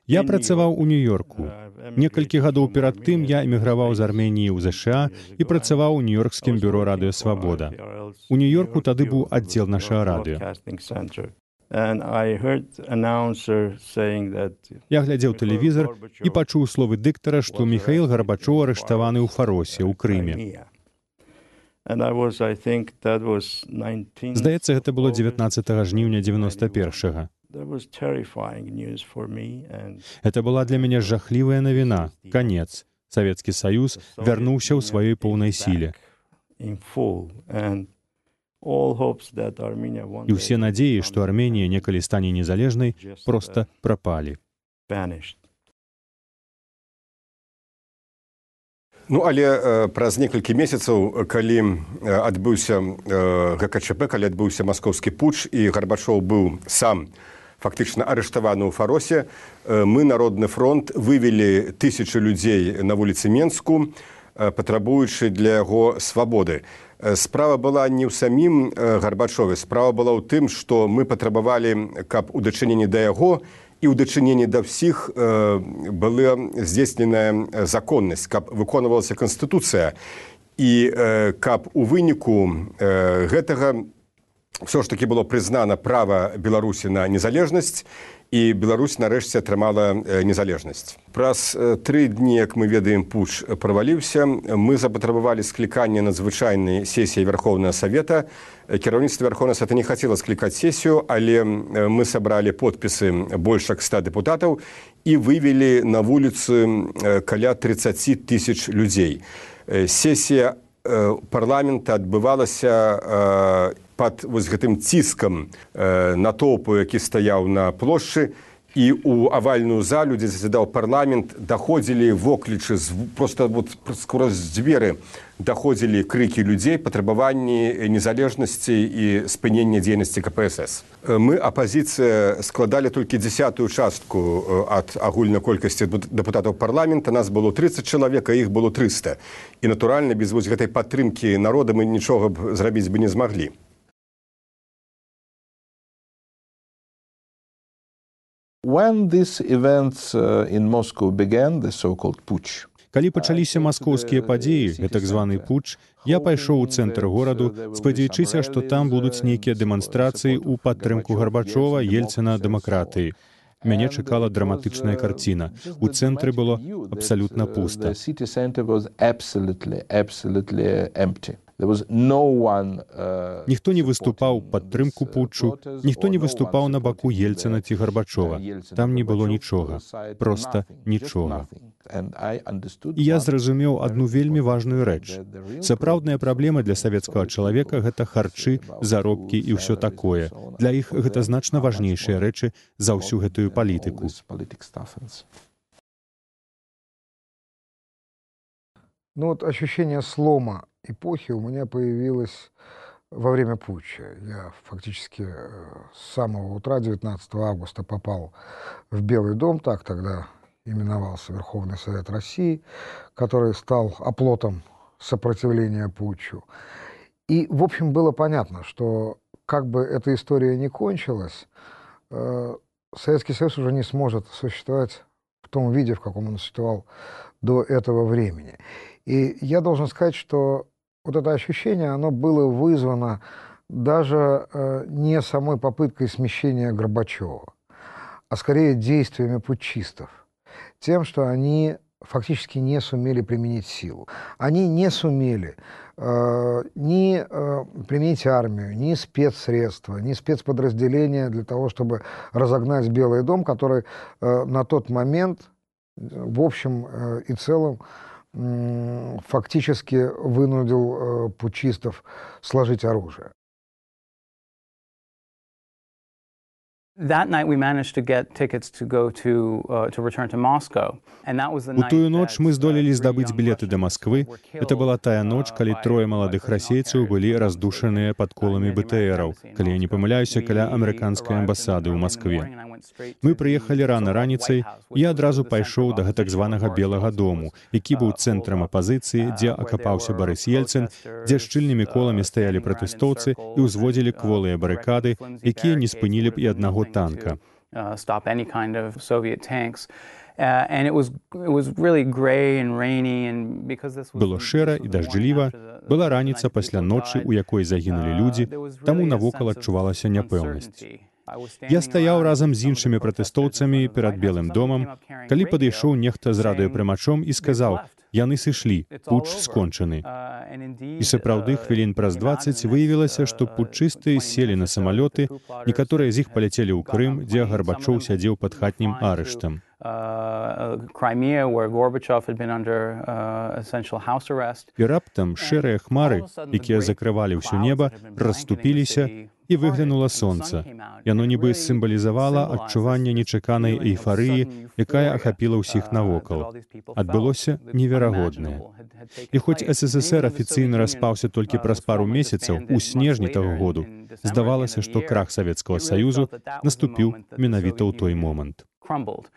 Я працаваў у Нью-Йорку. Некалькі гадоў перад тым я эміграваў з Арменіі ў ЗША і працаваў у нью-йоркскім бюро Радыё Свабода. У Нью-Йорку тады быў аддзел нашага радыё. Я глядзеў тэлевізор і пачуў словы дыктара, што Міхаіл Гарбачоў арыштаваны ў Фаросе, ў Крыме. Здаецца, гэта было 19 жніўня 91-го. Это была для мяне жахлівая навіна. Канец. Савецкі Саюз вярнуўся ў сваёй поўнай сіле. І ўсе надзеі, што Арменія некалі стане незалежнай, проста прапалі. Ну, але праз некалькі месяцаў, калі адбыўся ГКЧП, калі адбыўся маскоўскі путч і Гарбачоў быў сам фактычна арыштаваны ў Фаросе, мы, Народны фронт, вывелі тысячы людзей на вуліцы Менску, патрабуючы для яго свабоды. Справа была не ў самім Гарбачове, справа была ў тым, што мы патрабавалі, каб у дачыненні да яго і ў дачыненні да ўсіх была здзейсненая законнасць, каб выконвалася канстытуцыя і каб у выніку гэтага ўсё ж такі было прызнана права Беларусі на незалежнасць, і Беларусь нарэшце атрымала незалежнасць. Праз 3 дні, як мы ведаем, путч праваліўся. Мы запатрабавалі скліканне надзвычайнай сесіі Верхоўнага Савета. Кіраўніцтва Верхоўнага Савета не хацела склікаць сесію, але мы сабралі подпісы больш як 100 дэпутатаў і вывелі на вуліцы каля 30 тысяч людзей. Сесія парламента адбывалася пад вось гэтым ціскам натоўпу, які стаяў на плошчы, і ў авальную залю, дзе заседаў парламент, даходзілі воклічы, просто вот скрозь дзверы даходзілі крыкі людзей, патрабаванні незалежнасці і спынення дзейнасці КПСС. Мы, апазіцыя, складалі толькі 10-ю частку ад агульнай колькасці дэпутатаў парламента. Нас было 30 чалавек, а іх было 300. І, натуральна, без вось гэтай падтрымкі народа мы нічога б зрабіць бы не змаглі. When these events in Moscow began, the so-called putsch, Калі пачаліся маскоўскія падзеі, так званы путч, я пайшоў у цэнтр гораду, спадзяючыся, што там будуць нейкія дэманстрацыі ў падтрымку Гарбачова, Ельцына, дэмакратыі. Мяне чакала драматычная карціна. У цэнтры было абсалютна пуста. Ніхто не выступаў у падтрымку путчу, ніхто не выступаў на баку Ельцына ці Гарбачова. Там не было нічога, проста нічога. І я зразумеў адну вельмі важную рэч. Сапраўдная праблема для савецкага чалавека гэта харчы, заробкі і ўсё такое. Для іх гэта значна важнейшыя рэчы за ўсю гэтую палітыку. Ну вот ощущение слома эпохи у меня появилось во время путча. Я фактически с самого утра 19 августа попал в Белый дом, так тогда именовался Верховный Совет России, который стал оплотом сопротивления путчу. И, в общем, было понятно, что как бы эта история ни кончилась, Советский Союз уже не сможет существовать в том виде, в каком он существовал до этого времени. И я должен сказать, что вот это ощущение, оно было вызвано даже не самой попыткой смещения Горбачева, а скорее действиями путчистов, тем, что они фактически не сумели применить силу. Они не сумели ни применить армию, ни спецсредства, ни спецподразделения для того, чтобы разогнать Белый дом, который на тот момент в общем и целом фактически вынудил путчистов сложить оружие. У тую ноч мы здолелі здабыць білеты да Масквы. Это была тая ноч, калі трое маладых расейцаў былі раздушаныя пад коламі БТРаў, калі я не памыляюся, каля амерыканскай амбасады ў Маскве. Мы прыехалі рана раніцай, я адразу пайшоў да гэтак званага Белага дому, які быў цэнтрам апазіцыі, дзе акапаўся Барыс Ельцын, дзе шчыльнымі коламі стаялі пратэстоўцы і ўзводзілі кволыя барыкады, якія не спынілі б і аднаго танка. Stop any kind of Soviet tanks. And it was really gray and rainy, and because this was Было шэра і дажджліва, была раніца пасля ночы, у якой загінулі людзі, таму навокал адчувалася няпэўнасць. Я стаяў разам з іншымі пратэстоўцамі перад Белым домам, калі падышоў нехта з радыёпрымачом і сказаў: «Яны сышлі, путч скончаны». І сапраўды, хвілін праз 20 выявілася, што путчысты селі на самалёты, некаторыя з іх паляцелі ў Крым, дзе Гарбачоў сядзеў пад хатнім арыштам. Crimea, where Gorbachev had been under essential house arrest. І раптам шэрыя хмары, якія закрывалі ўсё неба, расступіліся, і выглянула сонца. Яно нібы сімвалізавала адчуванне нечаканай эйфарыі, якая ахапіла ўсіх навокал. Адбылося неверагоднае. І хоць СССР афіцыйна распаўся толькі праз пару месяцаў, у снежні таго году, здавалася, што крах Савецкага Саюзу наступіў менавіта ў той момант. Crumbled.